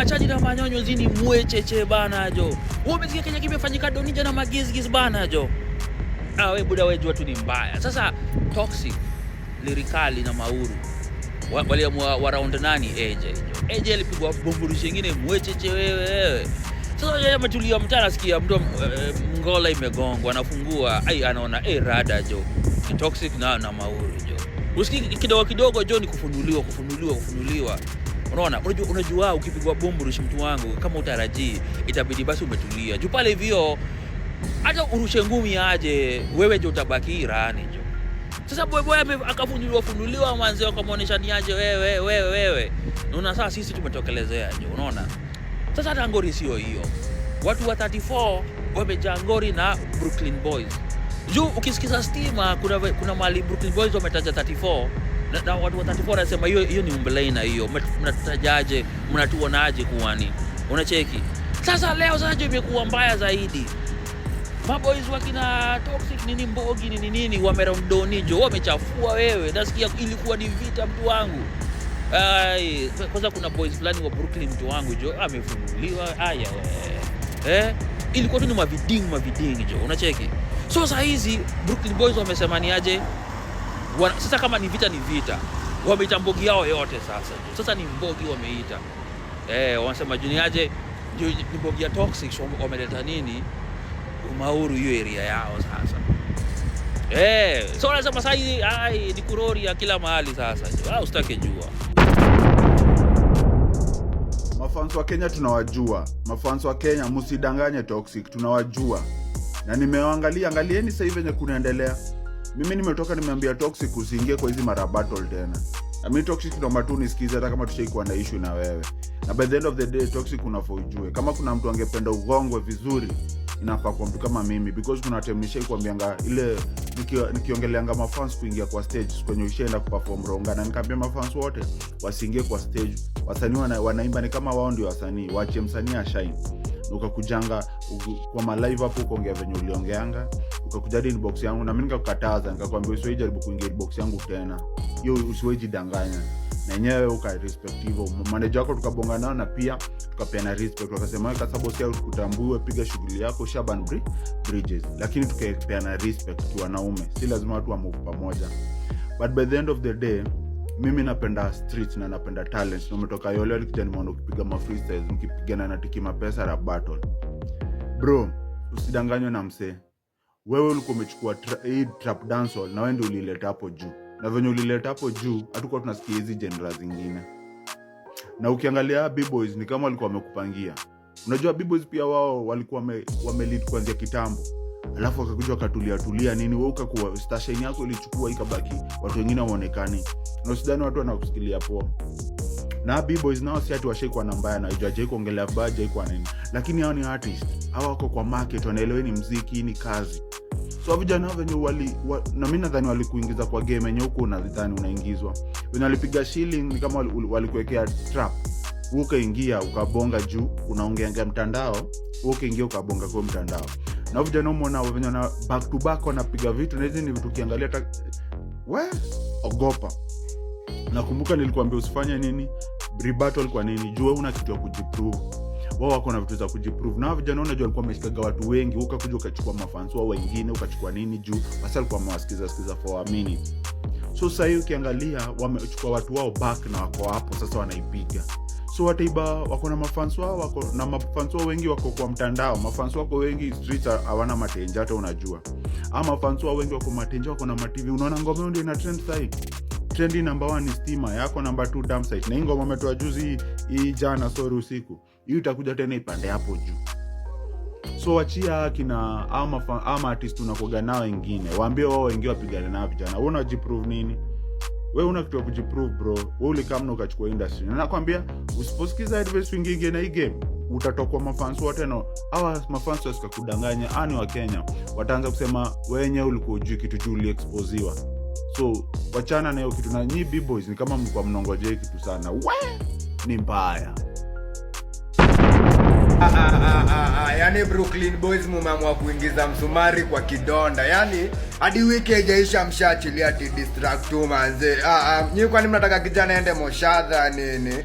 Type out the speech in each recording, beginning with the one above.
Machaji na manyonyo zini mwecheche bana jo. Wewe umesikia kenye kimefanyika Donija na Magizgiz bana jo? Ah, we buda, we jua tu ni mbaya. Sasa Toxic Lyrikali na Mauru waliamua wa round nani AJ jo. AJ alipigwa bomburushi ingine mwecheche wewe wewe. Sasa yeye ametulia mtaa, anasikia mtu ngola imegongwa, anafungua ai, anaona rada jo. Ni Toxic na Mauru jo. Usikii kidogo kidogo jo ni kufunuliwa kufunuliwa kufunuliwa. Unaona, unajua ukipigwa bomburushi mtu wangu kama utarajii, itabidi basi umetulia. Juu pale hivyo hata urushe ngumi aje, wewe jo utabaki rani jo. Sasa boy boy akafunuliwa funuliwa manze, wakamuonesha ni aje wewe wewe wewe. Unaona sasa sisi tumetokelezea jo, unaona? Sasa hata ngori sio hiyo. Watu wa 34 wamejaa ngori na Brooklyn Boys. Juu ukisikiza Stima kuna mali Brooklyn Boys wametaja 34 na watu wa 34 wanasema hiyo hiyo ni umbelaina hiyo. Mnatutajaje? Mnatuonaje kuwani? Unacheki? Sasa leo sasa jo imekuwa mbaya zaidi. Maboys wakina Toxic nini Mbogi nini nini wamerondoni jo, wamechafua wewe. Nasikia ilikuwa ni vita mtu wangu. Ai, kwanza kuna boys fulani wa Brooklyn mtu wangu jo amefunuliwa. Aya we. Ilikuwa tu ni maviding maviding jo, unacheki. So saa hizi Brooklyn Boys wamesema ni aje? Sasa kama ni vita ni vita. Wameita mbogi yao yote sasa jo. Sasa ni mbogi wameita. Wanasema juu ni aje? Juu ni mbogi ya Toxic wameleta nini? Umauru hiyo area yao sasa. So wanasema sasa hizi ai ni kurori ya kila mahali sasa. Ah, usitake jua. Mafans wa Kenya tunawajua. Mafans wa Kenya msidanganye Toxic, tunawajua. Na nimewaangalia, angalieni sasa hivi venye kunaendelea. Mimi nimetoka nimeambia Toxic usiingie kwa hizi mara battle tena. Na mimi Toxic naomba tu nisikize hata kama tushaikuwa na issue na wewe. Na by the end of the day Toxic unafaa ujue kama kuna mtu angependa ugongwe vizuri inafaa kwa mtu kama mimi, because kuna time nishaikuambianga ile nikiongeleanga mafans kuingia kwa stage kwenye ushaenda kuperform Ronga, na nikaambia mafans wote wasiingie kwa stage, wasanii wanaimba ni kama wao ndio wasanii, waachie msanii ashine. Na ukakujanga kwa malive hapo ukaongea venye uliongeanga, ukakuja hadi inbox yangu na mimi nikakukataza, nikakwambia usiwahi jaribu kuingia inbox yangu tena, hiyo usiwahi jidanganya na yenyewe uka respect hivyo. Manager wako tukabonga nao na pia tukapeana respect, wakasema wewe Kasabo si kutambue, piga shughuli yako, Shaban Bridges, lakini tukapeana respect kiwanaume, si lazima watu wa move pamoja. But by the end of the day mimi napenda streets na napenda talents, na umetoka Yole alikija, nimeona ukipiga ma freestyles mkipigana na Tiki Mapesa rap battle. Bro, usidanganywe na msee. Wewe ulikuwa umechukua hii trap dancehall na wewe ndio ulileta hapo juu, na venye ulileta hapo juu hatukuwa tunasikia hizi genre zingine. Na ukiangalia B-boys ni kama walikuwa wamekupangia. Unajua B-boys pia wao walikuwa wame lead kuanzia kitambo, alafu wakakuja wakatulia tulia nini, wewe ukakuwa station yako ilichukua ikabaki, watu wengine waonekani, na usidhani watu wanakusikilia poa. Na B-boys nao si ati washaikuwa na mbaya na hajai kuongelea vibaya, hajai kuwa nini, lakini hao ni artist, hao wako kwa market, wanaelewa ni mziki, ni kazi. So vijana venye na mi nadhani walikuingiza kwa game yenye huku unadhani unaingizwa, venye walipiga shilling ni kama walikuwekea trap, wewe ukaingia ukabonga juu unaongeanga mtandao, wewe ukaingia ukabonga kwa mtandao. Na vijana umeona venye wana back to back wanapiga vitu, na hizi ni vitu ukiangalia hata we ogopa. Nakumbuka nilikuambia usifanye nini rebuttal. Kwa nini? Juu wewe una kitu ya kujiprove, wao wako na vitu za kujiprove. Na hao vijana unajua walikuwa wameshikaga watu wengi, ukakuja ukachukua mafans wao wengine, ukachukua nini juu basi alikuwa amewasikiza sikiza for a minute. So sahii ukiangalia wamechukua watu wao back na wako hapo sasa wanaipiga. So wataiba wako na mafans wao, wako na mafans wao wengi wako kwa mtandao, mafans wako wengi streets hawana matenja hata unajua, ama mafans wao wengi wako matenja, wako na matv. Unaona ngoma hiyo ndio ina trend sahii. Trendi number one ni Stima yako, number two Dumpsite, na hii ngoma umetoa juzi hii jana, sorry, usiku, hii itakuja tena ipande hapo juu. So wachia kina ama artist unakuaga nao wengine, waambie wao wengine wapigane nao vijana. Wewe unajiprove nini? Wewe una kitu ya kujiprove, bro. Wewe ulikaa mna ukachukua industry, na nakwambia usiposikiza advice uingie na hii game utatokwa mafans wote, no hawa mafans wasikakudanganya, ani wa Kenya wataanza kusema wenye ulikuwa ujui kitu juu uliexposiwa. So wachana na hiyo kitu. Na nyi B-boys ni kama mlikuwa mnongojea hii kitu sana, we ni mbaya. Ah, ah, ah, ah, ah, yani Brooklyn Boys mumeamua kuingiza msumari kwa kidonda, yani hadi wiki haijaisha mshaachilia ati diss track tu manze. Ah, ah, nyi kwani mnataka kijana ende moshadha nini?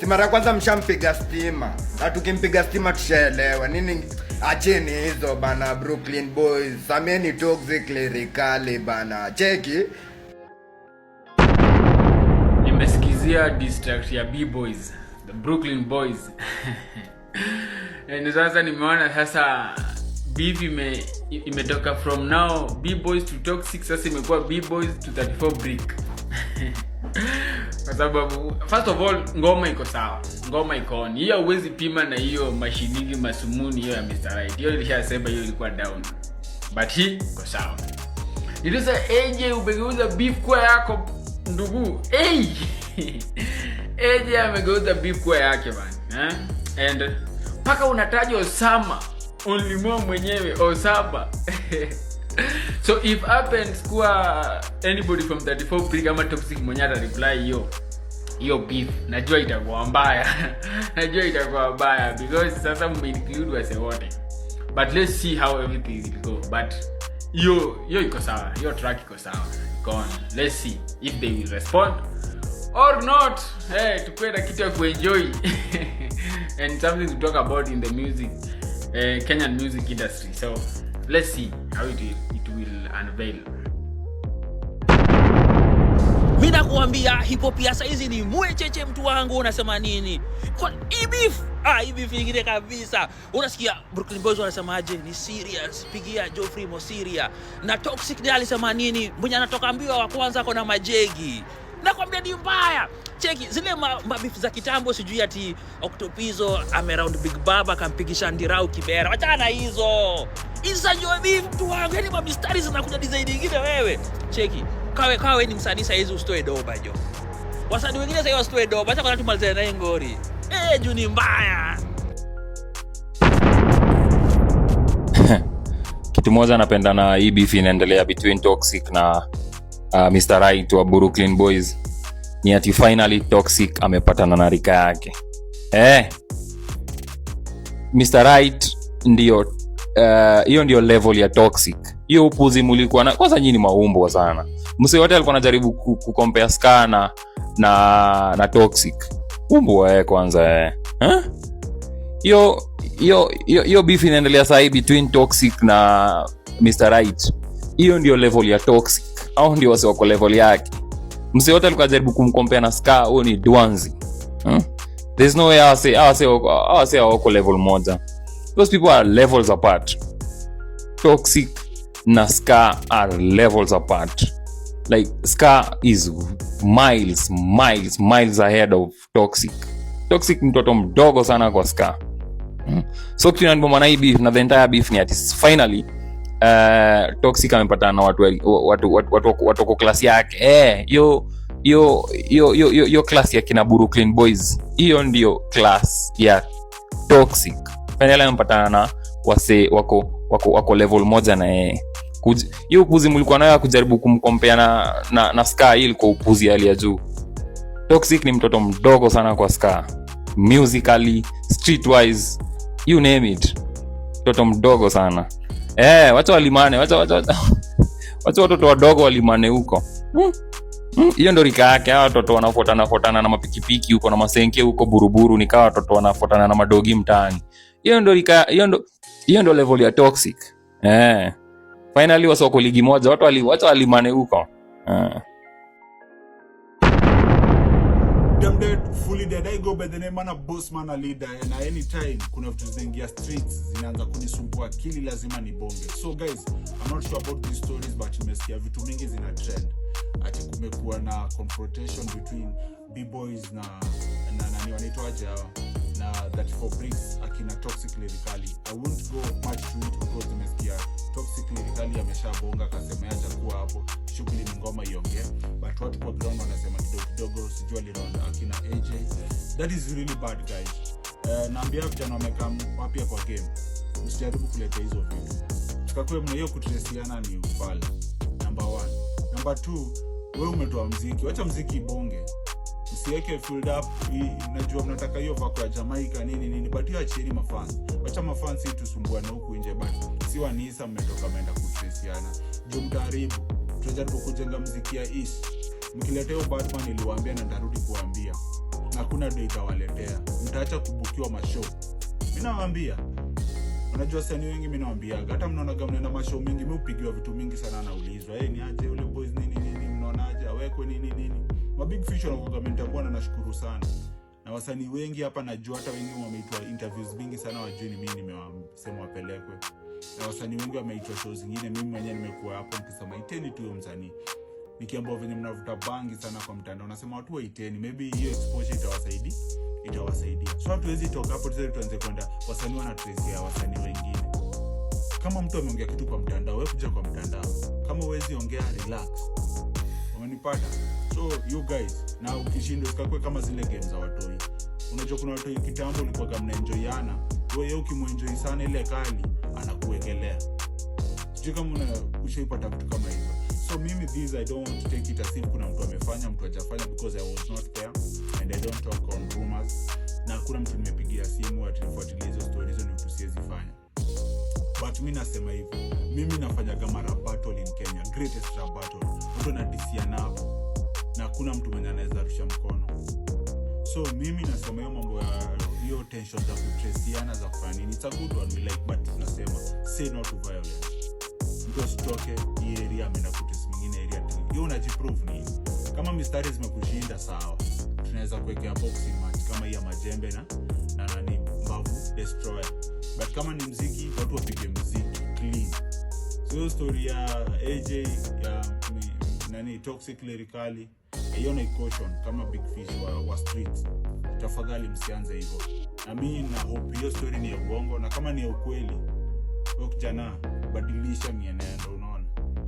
Si mara kwanza mshampiga stima, na tukimpiga stima tushaelewa nini. Acheni hizo bana, Brooklyn Boys, sameni Toxic Lyrikali bana, cheki. Nimesikizia diss track ya B-Boys, the Brooklyn Boys. And sasa nimeona sasa beef imetoka from now B-Boys to Toxic, sasa imekuwa B-Boys to 34 Brick. Kwa sababu first of all ngoma iko sawa, ngoma iko on. Hiyo huwezi pima na hiyo mashilingi masumuni hiyo ya Mr. Right. Hiyo nilishasema hiyo ilikuwa down. But hii iko sawa. Nilisa AJ umegeuza beef kwa yako ndugu. Hey! AJ amegeuza beef kwa yake man. Eh? And mpaka unataja Osama Only mwenyewe Osama. So if happens kuwa anybody from 34 Brick ama Toxic mwenyewe ata reply hiyo hiyo beef, najua itakuwa mbaya. Najua itakuwa mbaya because sasa mmeinclude wase wote. But let's see how everything will go. But hiyo hiyo iko sawa, hiyo track iko sawa. Iko on. Let's see if they will respond or not. Hey, tukuwe na kitu ya kuenjoy and something to talk about in the music, Kenyan music industry. So let's see how it will unveil. Mi nakuambia hip hop ya saizi ni mwecheche, mtu wangu, unasema nini? Kwa hii beef, ah, hii beef nyingine kabisa. Unasikia Brooklyn Boys wanasemaje? Ni serious, pigia Geoffrey Mosiria. Na Toxic ndiye alisema nini? Mwenye anatoka mbio wa kwanza kona majegi. Nakwambia ni mbaya. Cheki zile mabeef za kitambo, sijui ati Octopizo ameround Big Baba akampigisha Ndirau Kibera. Wachana hizo. Hizo ndio beef, mtu wangu. Yaani mamistari zinakuja design nyingine wewe. Cheki. Kawe kawe ni msanii saizi usitoe doba jo. Wasanii wengine sasa wasitoe doba. Acha kwa tumalizane naye ngori. Eh, juu ni mbaya. Kitu moja napenda na hii beef inaendelea between Toxic na Mr. Right wa Brooklyn Boys ni ati finally Toxic amepatana na rika yake. Mr. Right ndio hiyo ndio level ya Toxic. Hiyo upuzi mulikuwa na kwanza, nyinyi ni maumbwa sana. Msee wote alikuwa anajaribu kucompare Scar na Toxic. Umbwa kwanza. Huh? Hiyo hiyo hiyo hiyo beef inaendelea sasa between Toxic na Mr. Right. Hiyo ndio level ya Toxic. Au ndio wase wako level yake. Msee wote alikuwa anajaribu kumcompare na Scar, huyo ni Dwanzi. There's no way hawase wako level moja. Those people are levels apart. Toxic na Scar are levels apart. Like Scar is miles, miles, miles ahead of Toxic. Toxic mtoto mdogo sana kwa Scar. So kitu inaniboma na hii beef na the entire beef ni ati finally Toxic amepatana na watu wako class yake. Yo yo yo yo yo, yo class ya kina Brooklyn Boys. Hiyo ndio class ya Toxic. Finally amepatana na wase wako level moja na yeye. Hiyo upuzi mlikuwa nayo ya kujaribu kumcompare na Scar, hii ilikuwa upuzi hali ya juu. Toxic ni mtoto mdogo sana kwa Scar. Musically, streetwise, you name it. Mtoto mdogo sana. Wacha walimane, wacha wacha watoto wadogo walimane huko. Hiyo ndo rika yake. Hawa watoto wanafuatana fuatana na mapikipiki huko na masenke huko Buruburu, ni kama watoto wanafuatana na madogi mtaani. Hiyo ndo rika, hiyo ndo level ya Toxic. Finally wasoko ligi moja, watu walimane huko. Them dead, fully dead. I go by the name man a boss man a leader, and at any time kuna vitu zinaingia streets zinaanza kunisumbua akili, lazima nibonge. So guys, I'm not sure about these stories, but nimesikia vitu mingi zina trend ati kumekuwa na confrontation between B-boys na nani wanaitwaje hawa na 34 Bricks akina Toxic Lyrikali. I won't go much to it because nimesikia Toxic Lyrikali ameshabonga akasema acha kuwa hapo, shughuli ni ngoma iongee, but watu kwa ground wanasema kidogo kidogo, sijui aliround akina AJ. That is really bad guys. Naambia vijana wamekaa wapya kwa game, msijaribu kuleta hizo vitu, tukakuwe mna hiyo kutresiana ni ufala. Number one. Number two, wewe umetoa mziki, wacha mziki ibonge, msiweke filled up. Najua mnataka hiyo vako ya Jamaica nini nini, but hiyo achieni mafans, wacha mafans hii tusumbuane huku nje, but si wanisa mmetoka mmeenda kutresiana juu mtaharibu. Tunajaribu kujenga mziki ya East, mkiletea hiyo Batman, niliwaambia na nitarudi kuambia. Hakuna do itawaletea, mtaacha kubukiwa mashow. Mi nawaambia, unajua wasanii wengi, mi nawambiaga, hata mnaonaga mnaenda mashow mingi, mi hupigiwa vitu mingi sana, naulizwa, "Hey, ni aje ule boys, nini nini, mnaonaje awekwe, nini nini?" Ma big fish wanakuwaga wamenitambua na nashukuru sana. Na wasanii wengi hapa najua hata wengi wameitwa interviews mingi sana, wajui ni mimi nimewasema wapelekwe. Na wasanii wengi wameitwa show zingine, mimi mwenyewe nimekuwa hapo nikisema iteni tu huyo msanii, nikiambia venye mnavuta bangi sana kwa mtandao, nasema watu waiteni, maybe hiyo exposure itawasaidia. So hatuwezi toka hapo tuseme tuanze kwenda wasanii wanatracia wasanii wengine. Kama mtu ameongea kitu kwa mtandao, wewe kuja kwa mtandao. Kama huwezi ongea, relax. Umenipata? So you guys, na ukishindwa, usikakue kama zile game za watoi. Unajua kuna watoi kitambo ulikuwaga mnaenjoyana, wewe ukimuenjoy sana ile kali anakuwekelea. Sijui kama ushaipata vitu kama hizo. So mimi this, I don't want to take it as if kuna mtu amefanya, mtu hajafanya, because I was not there and I don't talk on rumors, na hakuna mtu nimepigia simu ati nifuatilie hizo story. Hizo ni vitu siwezi fanya. But mi nasema hivi, mimi nafanyaga ma rap battle in Kenya, greatest rap battle, mtu anadisiana hapo na hakuna mtu mwenye anaweza rusha mkono. So mimi nasema hiyo mambo ya hiyo tension za kutresiana, za kufanya nini, it's a good one, we like, but tunasema say no to violence. Mtu asitoke hii area ameenda kutrace mwingine area tu. Hiyo unajiprove nini? Kama mistari zimekushinda, sawa, tunaweza kuwekea boxing match kama hii ya Majembe na nani, Mbavu Destroyer. But kama ni mziki, watu wapige mziki clean. So hiyo story ya AJ ya nani, Toxic Lyrikali, hiyo na caution kama big fish wa street, tafadhali msianze hivyo. Na mi na hope hiyo story ni ya uongo, na kama ni ya ukweli, wewe kijana badilisha mienendo, unaona?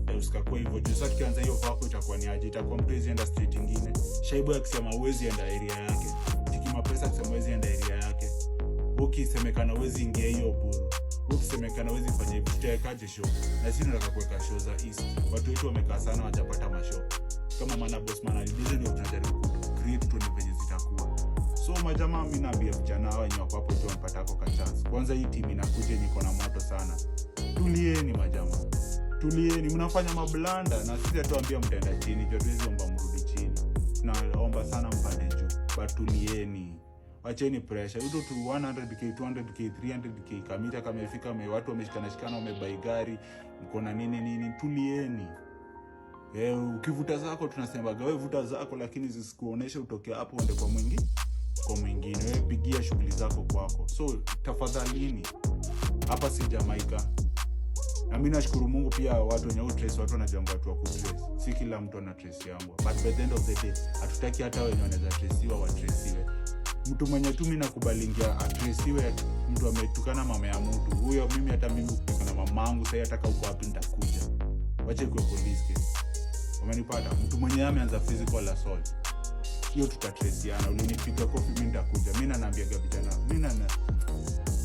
Eh, usikakuwa hivyo, juu sasa tukianza hiyo vako itakuwa ni aje? Itakuwa mtu hawezi enda street ingine. Shaibu akisema huwezi enda area yake, Tikimapesa akisema huwezi enda area yake, ukisemekana huwezi ingia hiyo buru, ukisemekana huwezi fanya hivi, tutawekaje show? Na sisi tunataka kuweka show za east. Watu wetu wamekaa sana wajapata mashow kama mana boss mana hizo ndio tunajaribu ku create, tuone venye zitakuwa. So majamaa, mi naambia vijana hawa wenye wako hapo tu wamepata ako ka chance. Kwanza hii team inakuja yenye iko na moto sana, tulieni majamaa, tulieni, mnafanya mablunder na sisi hatuambia mtaenda chini, juu hatuwezi omba mrudi chini, tunaomba sana mpande juu, but tulieni, wacheni pressure. Uto tu 100K, 200K, 300K kamita kamefika, watu wameshikana shikana, wamebai gari, mko na nini nini, tulieni. Eh, ukivuta zako, tunasemaga wewe vuta zako, lakini zisikuoneshe utoke hapo uende kwa mwingine. Wewe pigia shughuli zako kwako. So tafadhalini, hapa si Jamaica. Na mi nashukuru Mungu pia watu wenye utrace, watu wanajua watu wa kutrace. Si kila mtu ana trace yangu, but by the end of the day hatutaki hata wenye wanaweza traceiwa watresiwe. Mtu mwenye tu mi nakubalingia atresiwe, mtu ametukana mama ya mtu huyo. Mimi, hata mimi kutukana mamangu sahii, hataka uko wapi nitakuja, wache kuwe police case. Umenipata? Mtu mwenye ameanza physical assault, hiyo tutatresiana. Ulinipiga kofi, mi nitakuja. Mi nanaambiaga vijana,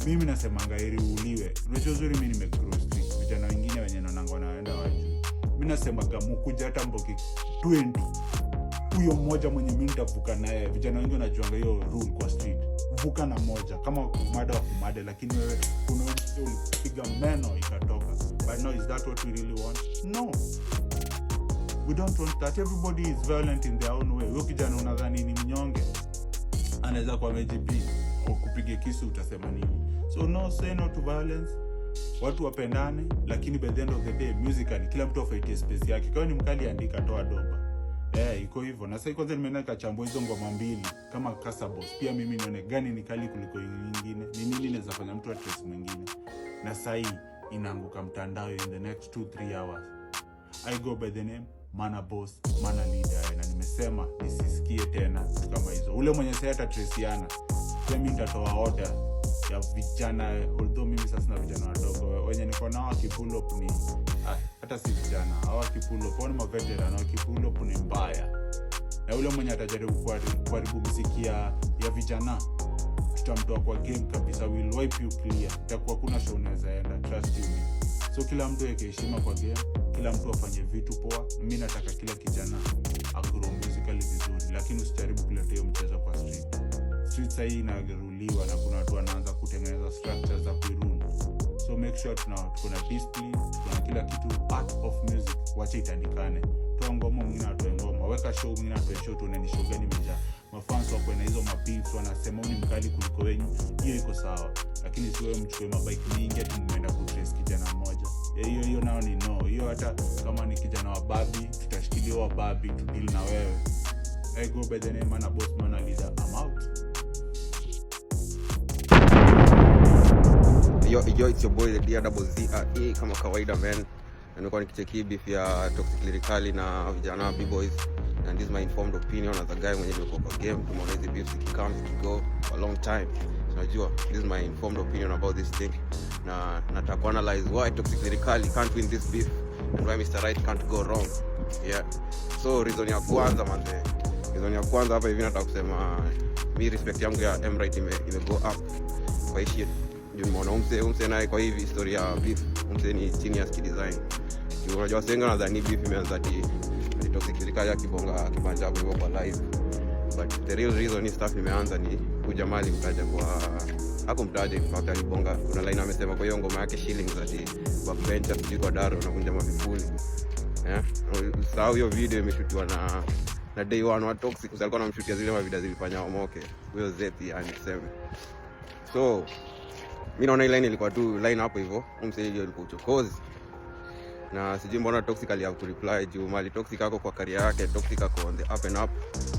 mimi nasemanga heri uuliwe. Unajua uzuri mi nimegrow street, vijana wengine wenye naonanga wanaenda wajui. Mi nasemaga mukuja hata mboki 20, huyo mmoja mwenye mi nitavuka naye. Vijana wengi wanajuanga hiyo rule kwa street, vuka na moja, kama kumada wa kumada, lakini wewe kuna wewe ulipiga meno ikatoka. But no, is that what we really want? No, we don't want that. Everybody is violent in their own way. Huyo kijana unadhani ni mnyonge, anaweza kuwa amejipiga kupiga kisu, utasema nini? So no, say no to violence. Watu wapendane, lakini by the end of the day, musically, kila mtu afaitie space yake. Kama ni mkali, andika, toa doba. Eh, iko hivyo. Na sasa kwanza nimeenda nikachambua hizo ngoma mbili kama Kasabos. Pia mimi nione gani ni kali kuliko nyingine. Ni nini inaweza fanya mtu atrace mwingine. Na sahii inaanguka mtandao in the next 2 3 hours. I go by the name Mana Boss, Mana Leader, na nimesema nisisikie tena vitu kama hizo. Ule mwenye sasa atatresiana, pia mimi nitatoa order ya vijana, although mimi sasa na vijana wadogo wenye niko nao wakipull up ni hata si vijana, hao wakipull up, hao ni maveteran, wakipull up ni mbaya. Na ule mwenye atajaribu kuharibu mziki ya vijana, tutamtoa kwa game kabisa, will wipe you clear. Itakuwa kuna show unaweza enda, trust you me. So kila mtu aweke heshima kwa game, kila mtu afanye vitu poa. Mi nataka kila kijana agrow musically vizuri, lakini usijaribu kuleta hiyo mchezo kwa street. Street sahii inaruliwa na kuna watu wanaanza kutengeneza structures za kuirule. So make sure tuko na discipline, tuko na kila kitu. Art of music, wache itandikane. Toa ngoma, mwingine atoe ngoma, weka show, mwingine atoe show, tuone ni show gani imejaa mafans. Mafans wako na hizo mabeefs, wanasema ni mkali kuliko wenyu, hiyo iko sawa, lakini si wewe mchukue mabike mingi ati mmeenda kutrace kijana mmoja. Eh, hiyo hiyo nao ni no. Hiyo hata kama ni kijana wa babi, tutashikiliwa babi to deal na wewe. I go by the name Mana Boss Mana Leader. I'm out. Yo, yo, it's your boy the D double Z R E kama kawaida, man. Na nimekuwa nikicheki beef ya Toxic Lyrikali na vijana B-Boys, and this is my informed opinion as a guy mwenye nimekuwa kwa game. Tumeona hizi beefs zikicome, zikigo for a long time. So unajua, this is my informed opinion about this thing, na nataka kuanalyze why Toxic Lyrikali can't win this beef and why Mr. Right can't go wrong. Yeah, so reason ya kwanza, manze, reason ya kwanza hapa hivi nataka kusema mi respect yangu ya M Right ime go up kwa hii shit, juu nimeona umse naye kwa hivi story ya beef, umse ni genius kidesign. Juu unajua wasee wengi wanadhani beef imeanza ati Toxic Lyrikali akibonga kibanja hapo hivyo kwa live, but the real reason hii stuff imeanza ni huyu jamaa alimtaja kwa, hakumtaja, in fact alibonga, kuna line amesema kwa hiyo ngoma yake Shillings ati backbencher sijui kwa daro unavunja mavifuli. Yeah. Usahau hiyo video imeshutiwa na day one wa Toxic, kwa alikuwa anamshutia zile mavideo zilifanya omoke huyo Zethi, yani tuseme. So mi naona ile line ilikuwa tu line hapo hivyo, umse hiyo ilikuwa uchokozi, na sijui mbona Toxic ali have to reply, juu mali Toxic ako kwa career yake, Toxic ako on the up and up.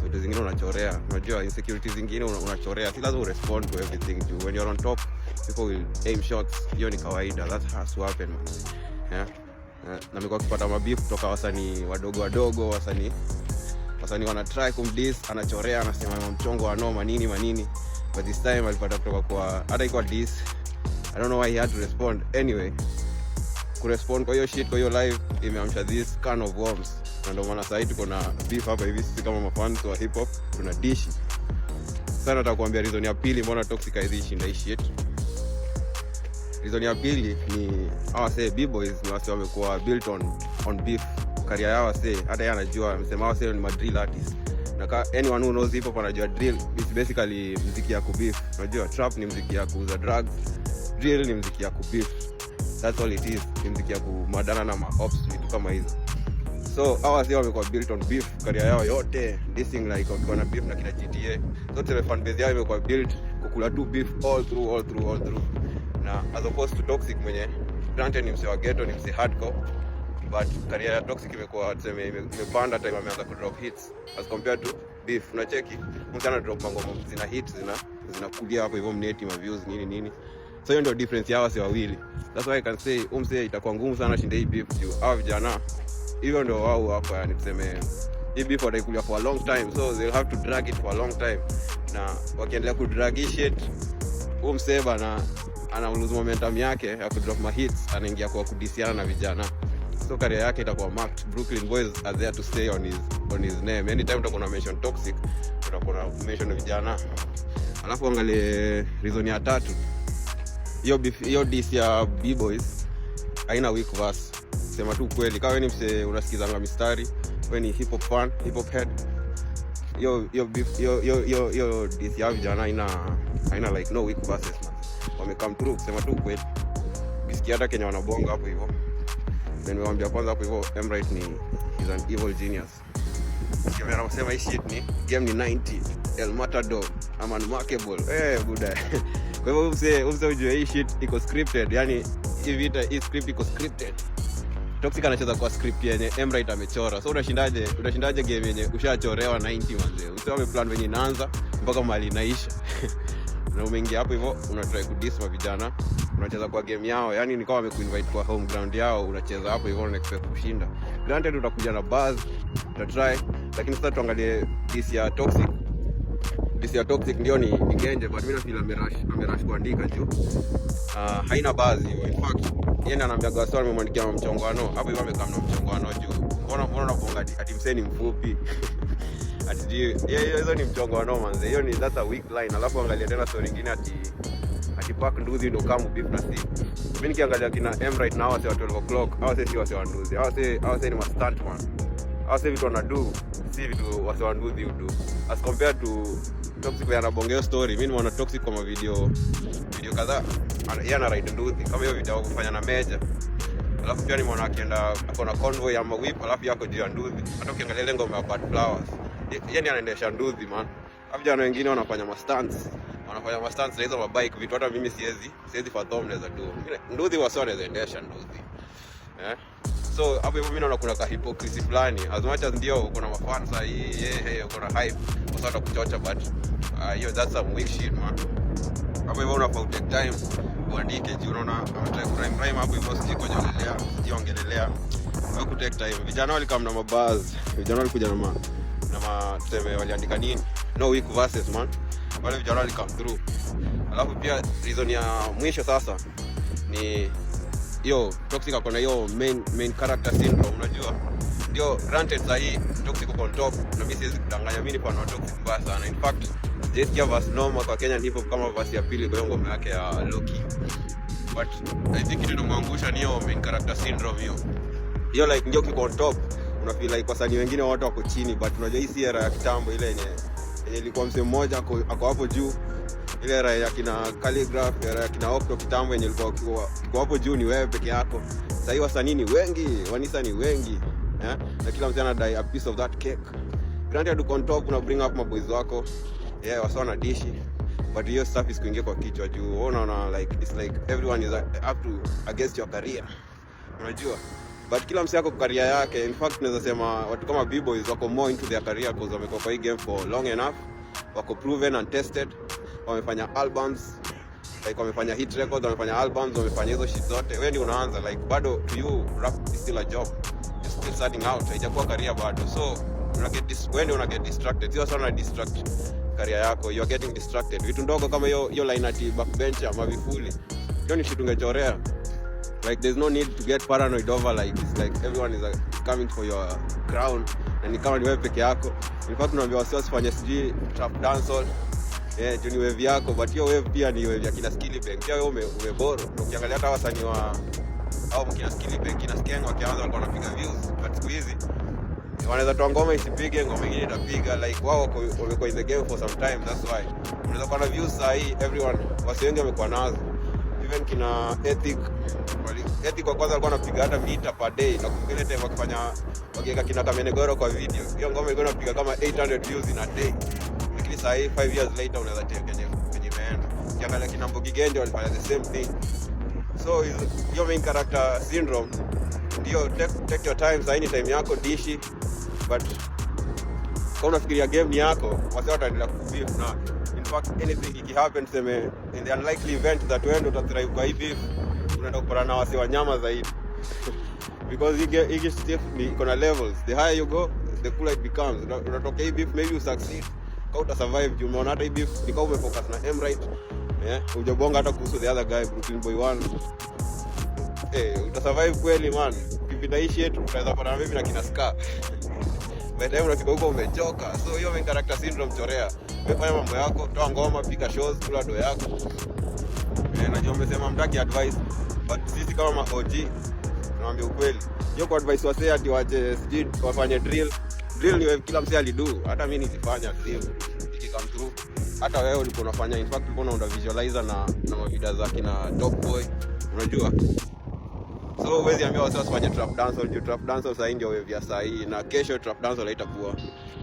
Vitu zingine unachorea, unajua insecurity zingine unachorea, si lazima urespond to everything, juu when you're on top people will aim shots. Hiyo ni kawaida, that has to happen, man. Yeah. Na amekuwa akipata mabeef kutoka wasanii wadogo wadogo, wasanii wana try kumdiss, anachorea, anasema mchongo wa noma nini manini, but this time alipata kutoka kwa, hata ikuwa diss, I don't know why he had to respond. Anyway, kurespond kwa hiyo shit kwa hiyo live imeamsha this can of worms, na ndio maana sahii tuko na beef hapa hivi. Sisi kama mafans wa hip hop tuna dishi sana. Nataka kuambia reason ya pili mbona Toxic haizi shinda hii shit. Reason ya pili ni hawa wasee B-boys ni wasee wamekuwa built on beef career yao. Wasee, hata yeye anajua, amesema hawa wasee ni ma drill artist, na ka anyone who knows hip hop anajua drill is basically mziki ya kubeef. Unajua trap ni mziki ya kuuza drugs, drill ni mziki ya kubeef, that's all it is. Ni mziki ya kumadana na maops, vitu kama hizo. So hawa wasee wamekuwa built on beef career yao yote, dissing, like wakiwa na beef na kina GTA. So tuseme fan base yao imekuwa built kukula tu beef all through, all through, all through, na as opposed to Toxic mwenye granted ni msee wa ghetto, ni msee hardcore, but career ya Toxic imekuwa, tuseme, imepanda time ameanza ku drop hits as compared to beef. Unacheki mtu ana drop mangoma zina hits, zinakulia hapo hivyo mneti, ma views, nini nini. So hiyo ndio difference ya hawa wawili. That's why I can say umse itakuwa ngumu sana shinde hii beef, juu hawa vijana hivyo ndio wao hapo, yani tuseme hii beef wataikulia for a long time, so they'll have to drag it for a long time, na wakiendelea ku drag hii shit, huu msee bana ana lose momentum yake ya kudrop ma hits, anaingia kwa kudisiana na vijana, so career yake itakuwa marked. Brooklyn Boys are there to stay on his name. Anytime utakuwa na mention Toxic, utakuwa na mention vijana. Alafu angalie reason ya tatu, hiyo beef, hiyo diss ya B-Boys haina weak verse. Sema tu kweli, kama wewe ni mse unasikizanga mistari, wewe ni hip hop fan, hip hop head, hiyo hiyo beef, hiyo hiyo hiyo hiyo diss ya vijana haina like no weak verses, man. Wame come through, kusema tu kweli, ukisikia hata Kenya wanabonga hapo hivyo. Then nimewambia kwanza hapo hivyo Emright ni is an evil genius. Sikia vile anasema hii shit ni game ni 90, El Matador, I'm unmarkable, eh buda. Kwa hivyo umse ujue hii shit iko scripted, yani hii vita, hii script iko scripted. Toxic anacheza kwa script yenye Emright amechora. So utashindaje game yenye ushachorewa 90, manze? Usio ameplan venye inaanza mpaka mahali inaisha, na umeingia hapo hivyo unatry kudis ma vijana, unacheza kwa game yao, yani ni kama wamekuinvite kwa home ground yao, unacheza hapo hivyo una expect kushinda. Granted utakuja na buzz, utatry, lakini sasa tuangalie diss ya Toxic. Diss ya Toxic ndio ni genje, but mimi nafeel amerush kuandika juu haina buzz hiyo. In fact yeye ndiye anaambia Gasol amemwandikia mchongwano hapo hivyo, amekaa na mchongwano juu mbona unabonga ati msee ni mfupi, ati sijui hiyo, hizo ni mchongwano, manze, hiyo ni, that's a weak line. Alafu angalia tena story nyingine ati park nduthi ndo kamu beef na si mimi. Nikiangalia kina M right now, wase wa 12 o'clock, hawa si wase wa nduthi, hawa si ni ma stuntman. Hawa si vitu wanadu si vitu wase wa nduthi udo, as compared to Toxic vile anabongea story. Mimi nimeona Toxic kwa video video kadhaa, yeye ana ride nduthi kama hiyo video kufanya na Meja. Alafu pia nimeona akienda ako na convoy ya mawhip, alafu yako juu ya nduthi. Hata ukiangalia ile ngoma ya Bad Flowers, yeye ndiye anaendesha nduthi, man. Vijana wengine wanafanya ma stunts, wanafanya ma stunts na hizo mabike, vitu hata mimi siwezi fathom naweza do. Nduthi wasee wanaweza endesha nduthi, eh? So hapo hivyo mimi naona kuna ka hypocrisy fulani. As much as ndio uko na mafans saa hii, yeah, uko na hype, wasee watakuchocha, but hiyo, that's some weak shit, man. Hapo hivyo unafaa take time uandike, juu unaona anataka kurhyme rhyme hapo hivyo, sijui kujolelea, sijui ongelelea au ku take time. Vijana walikam na mabars, vijana walikuja na ma tuseme waliandika nini, no weak verses, man. Wale vijana walikam through. Alafu pia reason ya mwisho sasa ni hiyo Toxic ako na hiyo main character syndrome. Unajua, ndio, granted, sahii Toxic uko on top, na mimi siwezi kudanganya, mimi ni fan wa Toxic mbaya sana. In fact, sijaisikia verse noma kwa Kenyan hip hop kama verse ya pili kwa hiyo ngoma yake ya Loki. But I think kitu inamwangusha ni hiyo main character syndrome. Hiyo hiyo, like, ndio kiko on top, una feel like wasanii wengine wote wako chini. But unajua hii si era ya kitambo, ile yenye ilikuwa msee mmoja ako hapo juu, ile era ya kina Khaligraph, era ya kina Octo kitambo, yenye ilikuwa ukiwa hapo juu ni wewe peke yako. Sasa hii wasanii ni wengi, wanisa ni wengi, eh? Na kila msee anadai a piece of that cake. Granted, uko on top, una bring up maboys wako, yeah, wasee wana dishi, but hiyo stuff is kuingia kwa kichwa juu wewe unaona like it's like everyone is up to against your career, unajua. But kila msee ako career yake. In fact, naweza sema watu kama B-boys wako more into their career because wamekuwa kwa hii game for long enough, wako proven and tested, wamefanya albums, like wamefanya hit records, wamefanya albums, wamefanya hizo shit zote. Wewe ndio unaanza, like bado to you rap is still a job, you're still starting out, haijakuwa career bado. So wewe ndio una get distracted, sio sana distract career yako, you are getting distracted. Vitu ndogo kama hiyo hiyo line ati backbencher mavifuli, hiyo ni shit ungechorea. Like, there's no need to get paranoid over, like, it's like everyone is coming for your crown na ni kama ni wewe peke yako. In fact, tunaambia wasee wasifanye sijui trap dancehall, yeah, juu ni wave yako, but hiyo wave pia ni wave ya kina Skillibeng. Pia wewe umeborrow. Na ukiangalia hata wasanii wa au kina Skillibeng, kina Skeng wakianza walikuwa wanapiga views, but siku hizi wanaweza toa ngoma isipige, ngoma ingine itapiga. Like wao wamekuwa in the game for some time, that's why unaweza kuwa na views saa hii, everyone, wasee wengi wamekuwa nazo. Even kina Ethic Ethic wa kwanza alikuwa anapiga hata mita per day. Na kumbuka ile time wakifanya, wakiweka kina Kamenegoro kwa video, hiyo ngoma ilikuwa inapiga kama 800 views in a day. Lakini saa hii, 5 years later, unaweza tell kenye imeenda. Ukiangalia kina Mbogi Genje walifanya the same thing. So hiyo main character syndrome ndio, take your time. Sahii ni time yako, dishi. But kama unafikiria game ni yako, wasee wataendelea kubeef. Na in fact, anything ikihappen, tuseme in the unlikely event that wewe ndio utathrive kwa hii beef, unaenda kupatana na wasee wanyama zaidi, because hii stuff ni iko na levels. The higher you go, the cooler it becomes. Unatokea hii beef, maybe you succeed kama uta survive, juu umeona hata hii beef ni kama umefocus na Emright, yeah, hujabonga hata kuhusu the other guy, Brooklyn Boy 1. Eh, utasurvive kweli, man? Ukipita hii shit, utaweza patana maybe na kina Scar. By the time unafika huko umechoka. So hiyo main character syndrome, chorea. Umefanya mambo yako, toa ngoma, piga shows, kula do yako. Eh, najua umesema mtaki advice, but sisi kama ma OG tunawaambia ukweli. Hiyo kwa advice wasee ati wache sijui wafanye drill, drill ni kila msee alidu. Hata mimi nilifanya drill ikicome through, hata wewe ulikuwa unafanya. In fact, ulikuwa unaunda visualizer na mavida za kina Top Boy, unajua. So huwezi ambia wasee wasifanye trap dancehall, juu trap dancehall sahii ndio wave ya sahii, na kesho trap dancehall haitakuwa,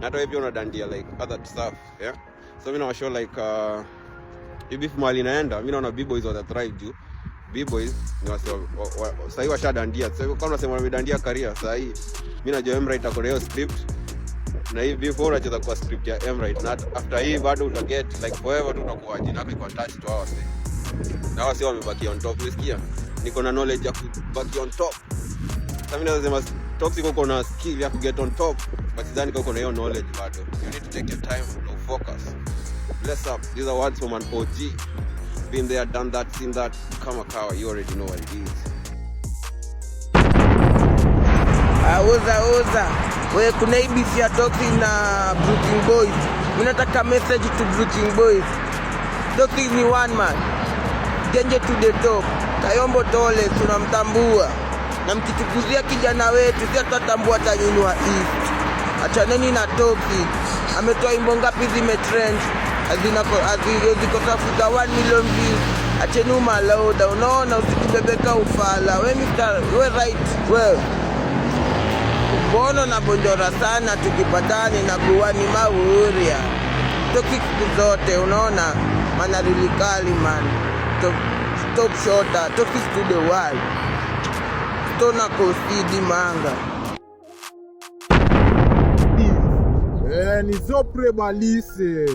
na hata wewe pia unadandia like other stuff, yeah. So mimi nawashow like hii beef mahali inaenda, mimi naona B-boys wata thrive, juu B-boys ni wasee sahii washadandia. Sasa kama unasema wamedandia career sahii, mimi najua Emright ako na hiyo script, na hii before unacheza kwa script ya Emright, na after hii bado utaget like forever tu utakuwa jina yako iko attached to hawa wasee, na hawa wasee wamebaki on top. Umesikia? Niko na knowledge ya kubaki on top. Sasa mimi naweza sema Toxic uko na skill ya kuget on top, but sidhani kama uko na hiyo knowledge bado. You need to take your time, no focus. Bless up. These are words from an OG, been there, done that, seen that. Kama kawa, you already know what it is. Oza oza we, kuna hii beef ya Toxic na Brooklyn Boys. Mimi nataka message to Brooklyn Boys. Toxic ni one man. Genje to the top. Kayombo Tole tunamtambua. Na mkitukuzia kijana wetu si tutatambua hata nyinyi wa East. Achaneni na Toxic. Ametoa wimbo ngapi zimetrend? Hazina haziwezi kosa kufika 1 million views. Acheni umalauda, unaona, usitubebeka ufala. We Mr. We right, we mbono na bonjora sana, tukipatani na kuwani mauria. Toxic siku zote, unaona mana Lyrikali man, top, top shotter, toxic to the world, stona kosidi manga. Ni Zopre Balise.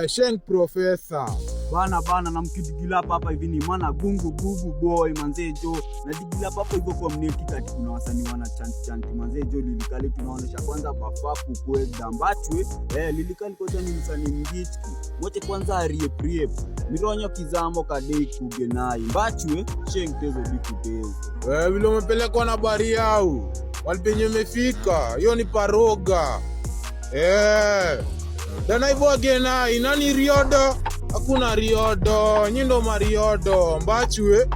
Sheng Professor. Bana bana na mkidigilapa hapa hivi ni mana gungu gugu boy manzee jo na digilapa hapo hivyo kwa mneti kati kuna wasanii wana chant chant manzee jo. Lyrikali tunaonesha kwanza bafafu kwenda mbatwe. Lyrikali kwanza ni msanii mgichki mote kwanza ariep riep mironyo kizamo kadei kugenai mbachwe sheng tezo bikutezo. Vile umepelekwa na bariau walipenye imefika hiyo ni paroga. Dana hivyo agena inani riodo, hakuna riodo, nyindo mariodo mbachwe.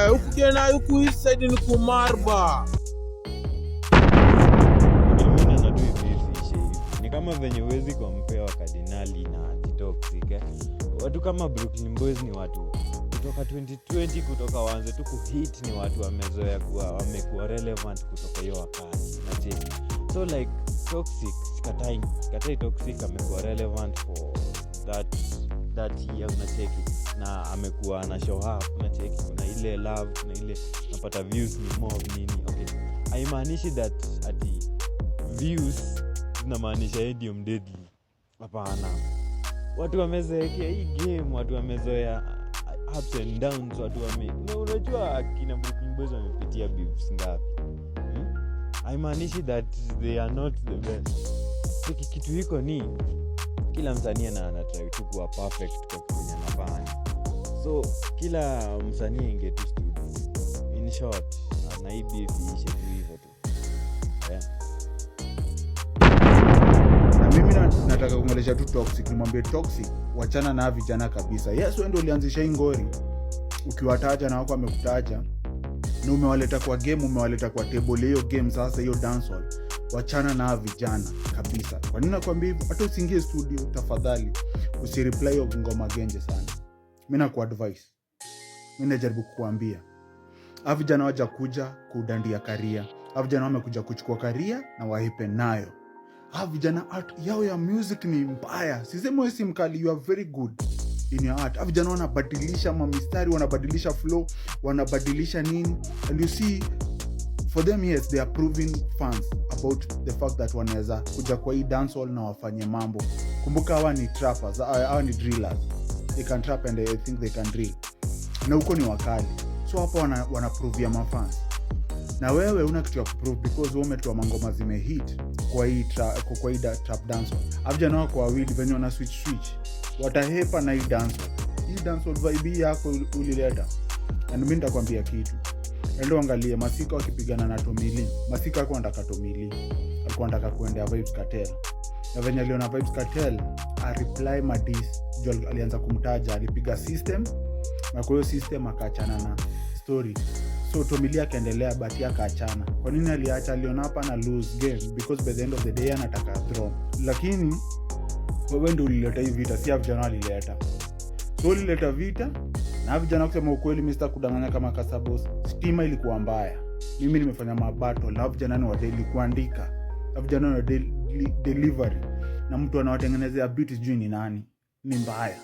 Huku gena huku east side ni kumarba. Mimi naona tu hivi hivi ishe hivi. Ni kama venye huwezi compare Wakadinali na Toxic, eh. Watu kama Brooklyn Boys ni watu kutoka 2020, kutoka waanze tu kuhit, ni watu wamezoea kuwa, wamekuwa relevant kutoka hiyo wakati, nacheki. So like Toxic, sikatai Toxic amekuwa relevant for that year, unacheki, na amekuwa na show up, unacheki, kuna ile love, kuna ile napata views ni mob nini. Okay, haimaanishi that ati views zinamaanisha yeye ndio mdeadly, hapana. Watu wamezeekea hii game, watu wamezoea ups and downs, watu wame na unajua akina Brooklyn Boys wamepitia beefs ngapi? Haimaanishi that they are not the best. Hiki kitu hiko ni kila msanii anatry tu kuwa perfect kwa kitu yenye anafanya, so kila msanii aingie tu studio. In short, na hii beef iishe tu hivyo tu, yeah. Na mimi nataka kuongelesha tu Toxic, nimwambie Toxic wachana na vijana kabisa. Yes, wewe ndio ulianzisha hii ngori ukiwataja na wako wamekutaja na umewaleta kwa game, umewaleta kwa table hiyo game. Sasa hiyo dancehall, wachana na vijana kabisa. Kwa nini nakwambia hivyo? Hata usiingie studio tafadhali, usireply hiyo ngoma genje sana. Mi nakuadvise, mi najaribu kukuambia, hawa vijana wajakuja kudandia career, hawa vijana wamekuja kuchukua career na wahipe nayo. Hawa vijana art yao ya music ni mbaya. Sisemi wewe si mkali, you are very good in your art. Hawa vijana wanabadilisha mamistari, wanabadilisha flow, wanabadilisha nini, and you see for them, yes, they are proving fans about the fact that wanaweza kuja kwa hii dancehall na wafanye mambo. Kumbuka hawa ni trappers, hawa ni drillers. They can trap and I think they can drill, na huko ni wakali. So hapa wanaprovia mafans, na wewe una kitu ya kuprove because wewe umetoa mangoma zimehit kwa hii trap dancehall. Hawa vijana wako wawili venye wana switch switch, watahepa na hii dancehall, hii dancehall vibe hii yako ulileta. And mimi nitakwambia kitu, endo angalie Masika wakipigana na Tomili. Masika alikuwa anataka Tomili, alikuwa anataka kuendea Vybz Kartel, na venye aliona Vybz Kartel areply madiss juu alianza kumtaja, alipiga system, na kwa hiyo system akaachana na story. So Tomili akaendelea, but yeye akaachana. Kwa nini aliacha? Aliona hapa na lose game because by the end of the day anataka throne. Lakini wewe ndio ulileta hii vita, si vijana walileta. So ulileta vita na vijana, kusema ukweli, mimi kudanganya kama Kasabos, stima ilikuwa mbaya. Mimi nimefanya mabattle na vijana ni wa daily kuandika, na vijana ni wa daily delivery, na mtu anawatengenezea beat sijui ni nani, ni mbaya.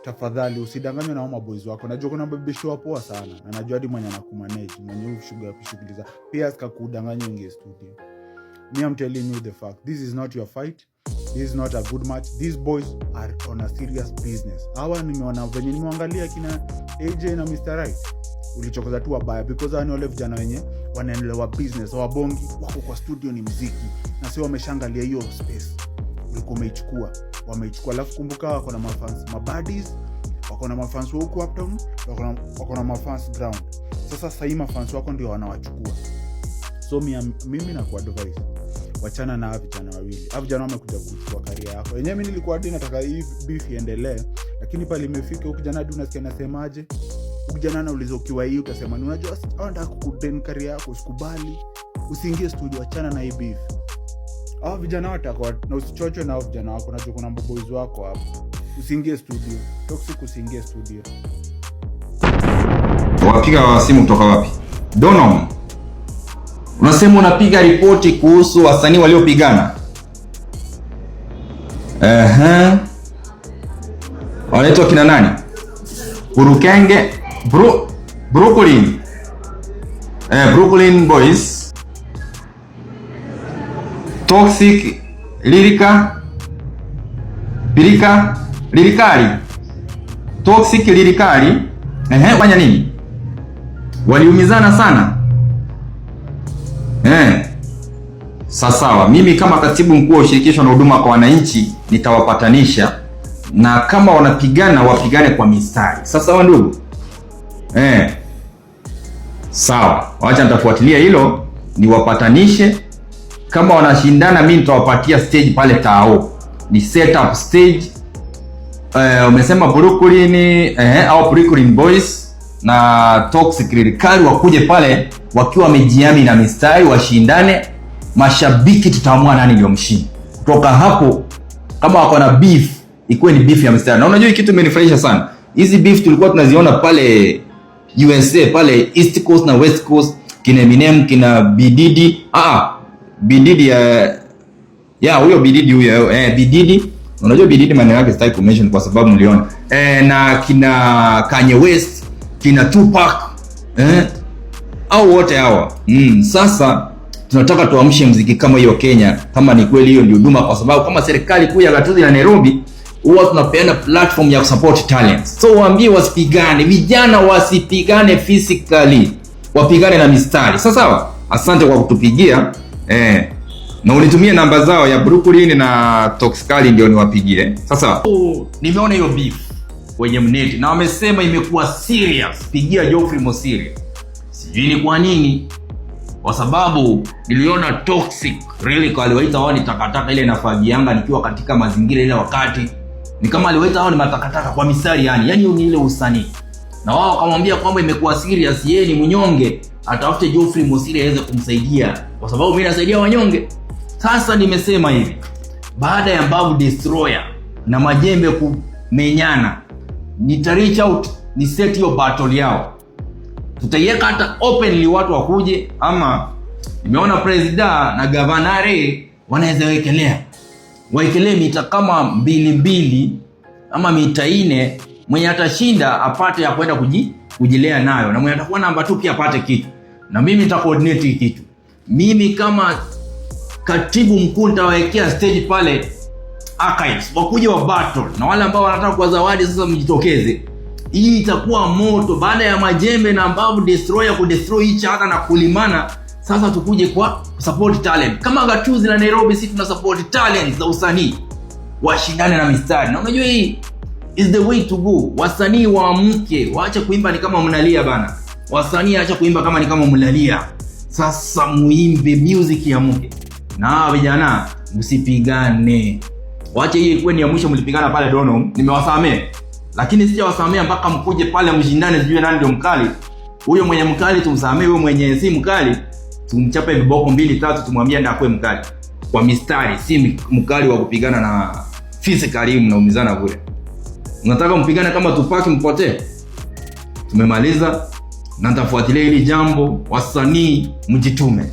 Tafadhali usidanganywe na hao maboys wako. Najua kuna mabeshte wa poa sana, na najua hadi mwenye anakumanage, mwenye shughuli za pia asikakudanganya uingie studio. Me, I'm telling you the fact, this is not your fight, this is not a good match. These boys are on a serious business. Hawa nimeona venye nimeangalia kina AJ na Mr Right, ulichokoza tu wabaya because hawa ni wale vijana wenye wanaelewa business, hawabongi, wako kwa studio ni mziki, na sio wameshangalia hiyo space ulikuwa umeichukua, wameichukua. Alafu kumbuka wako na mafans mabadis, wako na mafans wa huku uptown, wako na mafans ground. Sasa sahii mafans wako ndio wanawachukua. So mimi na kuadvise, wachana na hawa vijana wawili. Hawa vijana wamekuja kuchukua career yako yenyewe. Mi nilikuwa hadi nataka hii beef iendelee, lakini pale imefika, huyu kijana hadi unasikia nasemaje, huyu kijana anauliza ukiwa hii utasema ni unajua hawa wanataka kukudrain career yako. Usikubali, usiingie studio, achana na hii beef. Hawa vijana wataka na usichochwe na hao vijana wako. Najua kuna maboys wako hapo. Usiingie studio, Toxic, usiingie studio. Wapiga simu kutoka wapi? Donom. Unasema unapiga ripoti kuhusu wasanii waliopigana. Ehe. Wanaitwa kina nani? Burukenge Brooklyn. Brooklyn Boys. Toxic Lyrika Pirika Lirikali. Toxic Lirikali. Ehe, fanya nini? Waliumizana sana. Sawa, mimi kama katibu mkuu wa ushirikisho na huduma kwa wananchi nitawapatanisha, na kama wanapigana wapigane kwa mistari. Sasa ndugu, sawa, wacha nitafuatilia hilo niwapatanishe. Kama wanashindana, mimi nitawapatia stage pale Tao, ni set up stage. Umesema Brooklyn au Brooklyn Boys na Toxic Lyrikali wakuje pale wakiwa wamejiami na mistari, washindane. Mashabiki tutaamua nani ndio mshindi. Kutoka hapo, kama wako na beef, ikuwe ni beef ya mistari. Na unajua kitu imenifurahisha sana, hizi beef tulikuwa tunaziona pale USA, pale East Coast na West Coast, kina Eminem, kina B Diddy. B Diddy ya huyo B Diddy huyo, B Diddy. Unajua B Diddy maneno yake sitaki kumention kwa sababu mliona. Na kina Kanye West, kina Tupac, au wote hawa. Sasa tunataka tuamshe mziki kama hiyo Kenya, kama ni kweli hiyo ndio huduma, kwa sababu kama serikali kuu ya gatuzi la Nairobi huwa tunapeana platform ya kusupport talents. So waambie wasipigane, vijana wasipigane physically, wapigane na mistari. Sawa sawa, asante kwa kutupigia na unitumie namba zao ya Brooklyn na Toxicali ndio niwapigie. Sasa nimeona hiyo beef kwenye mneti na wamesema imekuwa serious. Pigia Geoffrey Mosiria. Sijui ni kwa nini, kwa sababu niliona Toxic really aliwaita wao ni takataka ile inafagianga nikiwa katika mazingira ile wakati ni kama aliwaita wao ni matakataka kwa mistari, yani ni ile usanii, na wao wakamwambia kwamba imekuwa serious, yeye ni mnyonge, atafute Geoffrey Mosiria aweze kumsaidia kwa sababu mimi nasaidia wanyonge. Sasa nimesema hivi, baada ya Mbavu Destroyer na Majembe kumenyana, nita reach out ni set hiyo battle yao, tutaiweka hata openly watu wakuje, ama nimeona president na gavanare wanaweza wekelea, waekelee mita kama 2 ama mita 4, mwenye atashinda apate ya kwenda kujilea nayo, na mwenye atakuwa namba 2 pia apate kitu, na mimi nita coordinate hii kitu. Mimi kama katibu mkuu nitawawekea stage pale archives, wakuje wa battle, na wale ambao wanataka kwa zawadi sasa mjitokeze. Hii itakuwa moto baada ya Majembe na Mbavu Destroyer kudestroy each other na kulimana. Sasa tukuje kwa support talent. Kama gatuzi la Nairobi, sisi tuna support talent za usanii, washindane na mistari. Na unajua hii is the way to go. Wasanii waamke, waache kuimba ni kama mnalia bana. Wasanii acha kuimba kama ni kama mnalia. Sasa muimbe music ya mke. Na vijana msipigane. Waache hii ikuwe ni ya mwisho mlipigana pale Dono, nimewasamea. Lakini sijawasamea mpaka mkuje pale mshindane, sijui nani ndio mkali. Huyo mwenye mkali tumsamee, huyo mwenye si mkali tumchape viboko 2 3, tumwambie ndio akue mkali kwa mistari, si mkali wa kupigana na physically, mnaumizana bure. Unataka mpigane kama Tupac mpotee? Tumemaliza na nitafuatilia hili jambo. Wasanii mjitume.